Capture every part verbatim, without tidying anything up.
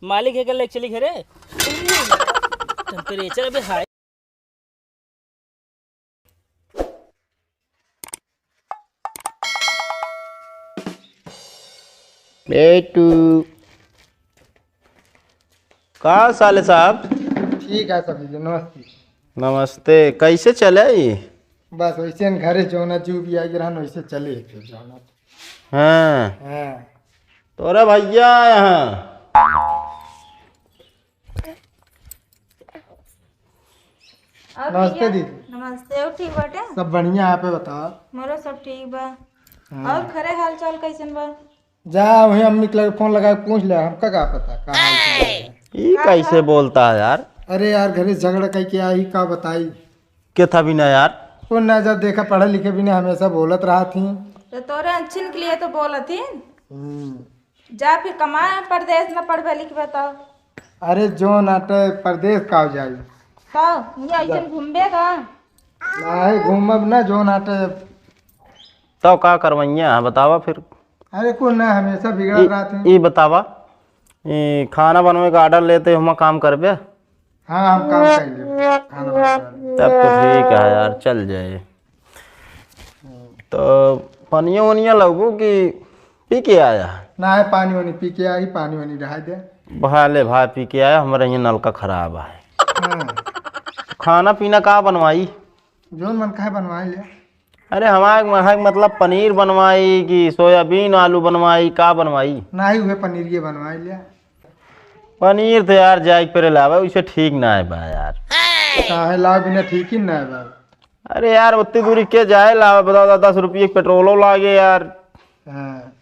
मालिक है के लेके चली घरे। टेम्परेचर अभी हाई। बेटू। का साले साहब? ठीक है सब्जी जी, नमस्ते। नमस्ते, कैसे चले ई? बस वैसे न घरे जौना जू भी आगे रहन वैसे चले ही फिर जौना। हाँ। हाँ। तोरा भैया यहाँ। और नमस्ते भैया, दीदी। नमस्ते, और ठीक बाटे? सब बढ़िया, आप बताओ। मोरो सब ठीक बा। हाँ। और घरे हाल चाल कैसन बा? जा वही अम्मी के लगे फोन लगा के पूछ ले, हमका का पता का हाल चाल है। ई का कैसे बा? बोलता है यार? अरे यार, घरे झगड़ा कई के आई, का बताई? के था भी ना यार? वो ना, जब देखा पढ़े लिखे भी ना, हमेशा बोलत रहा थी। तो तोरे अच्छिन के लिए तो बोलत ही। हम्म। जा फिर कमाए परदेस, न पढ़बे लिखबे तो। अरे जौन आटे परदेस का हो जाई? तो ये ऐसे घूमबे का? नहीं घूमब ना, जौन आटे। तो का करवैया है बतावा फिर? अरे कुछ ना, हमेशा बिगड़त ई, रहत है। ई बतावा, ई खाना बनवे का ऑर्डर लेते हम काम करबे? हाँ, हम काम कर लेब, खाना बनवा लेब। तब तो ठीक है यार, चल जाए। तो पनिया वनिया लगबो कि पी के आया? ना है, पानी वानी पी के आई, पानी वानी रहा दे। भाले भाई पी के आया, हमारे यहाँ नलका खराब है। हाँ। खाना पीना का बनवाई? जौन मन कहे बनवाई ले। अरे हमारे, हमारे मतलब पनीर बनवाई कि सोयाबीन आलू बनवाई, का बनवाई? नाही हुए पनीर ये बनवाई ले। पनीर तो यार जाए के परे लावे, उसे ठीक ना है बा यार। काहे लावे बिना ठीक ही ना है बा। अरे यार उतनी दूरी के जाए लावे, बताओ दस, दस रुपये के पेट्रोलो लागे यार। हाँ।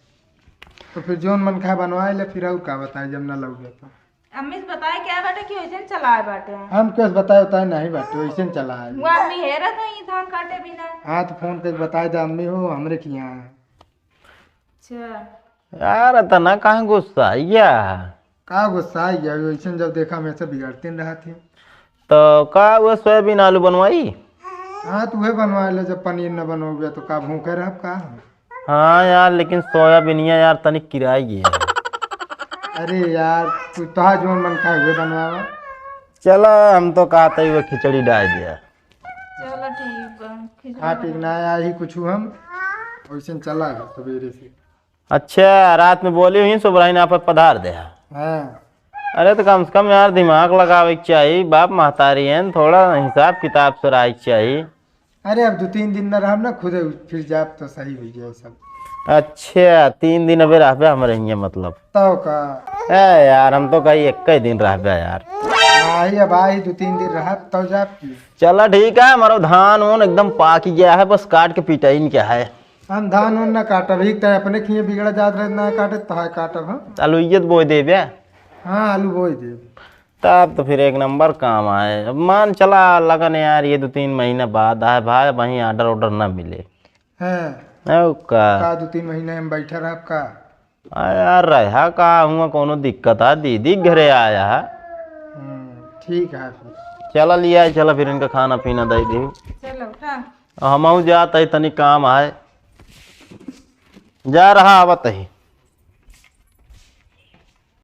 तो फिर जौन मन खाए बनवाए ले, फिर और का बताए जब ना लगे तो। अम्मी से बताए क्या बाटे कि वैसे चलाए बाटे। हम कैसे बताए बताए नहीं बाटे, वैसे चलाए। वो अम्मी हेरा तो ये धान काटे बिना। हाँ तो फोन करके बताए दे अम्मी हो हमरे के यहाँ है। अच्छा। यार इतना काहे गुस्सा आइया? का गुस्सा आइया, वैसे जब देखा हमेशा बिगड़ते न रहा थे। तो का वो सोयाबीन आलू बनवाई? हाँ तो वह बनवा ले, जब पनीर न बनोगे तो का भूखे रहब का हम? हाँ यार, लेकिन सोयाबीनिया यार तनिक किराई गई है। अरे यार, तू तोहा जौन मन खाए हुए बनवावा। चला, हम तो कहते ही वो खिचड़ी डाल दिया। चलो ठीक बा, खिचड़ी हाँ, ठीक बना। ना आया ही कुछ हम, वैसे चला है सवेरे से। अच्छा, रात में बोली हुई सुबराइन आप पधार दे। हाँ। अरे तो कम से कम यार दिमाग लगावे के चाहिए, बाप महतारी हैं, थोड़ा हिसाब किताब से रहे के चाहिए। अरे अब दो तीन दिन न रहब ना, खुदे फिर जाब तो सही हो जाए सब। अच्छा, तीन दिन अबे रहबे हमरे हियाँ मतलब? तब का? ए यार, हम तो कही एक ही दिन रहबे यार। नाही, अब आई दो तीन दिन रहब तब जाब की। चला ठीक है, हमारा धान उन एकदम पाक गया है, बस काट के पिटाइन क्या है। हम धान उन ना काटब, एक तो अपने खिए बिगड़ा जात रहे ना काटे, तहाय काटब हम। आलू इज्जत बोए देबे? हाँ, आलू बोए देब। तब तो फिर एक नंबर काम आए। अब मान चला लगन यार, ये दो तीन महीना बाद आए भाई, वहीं ऑर्डर ऑर्डर ना मिले। हैं? औ का? का दो तीन महीना हम बैठा रहब का? आ यार, रहा का हुआ, कोनो दिक्कत है, दीदी के घरे आया है। हम्म, ठीक है फिर। चला लिया, चला फिर इनका खाना पीना दे दी। चलो, उठा। हमहू जात है, तनी काम आए, जा रहा आवत है।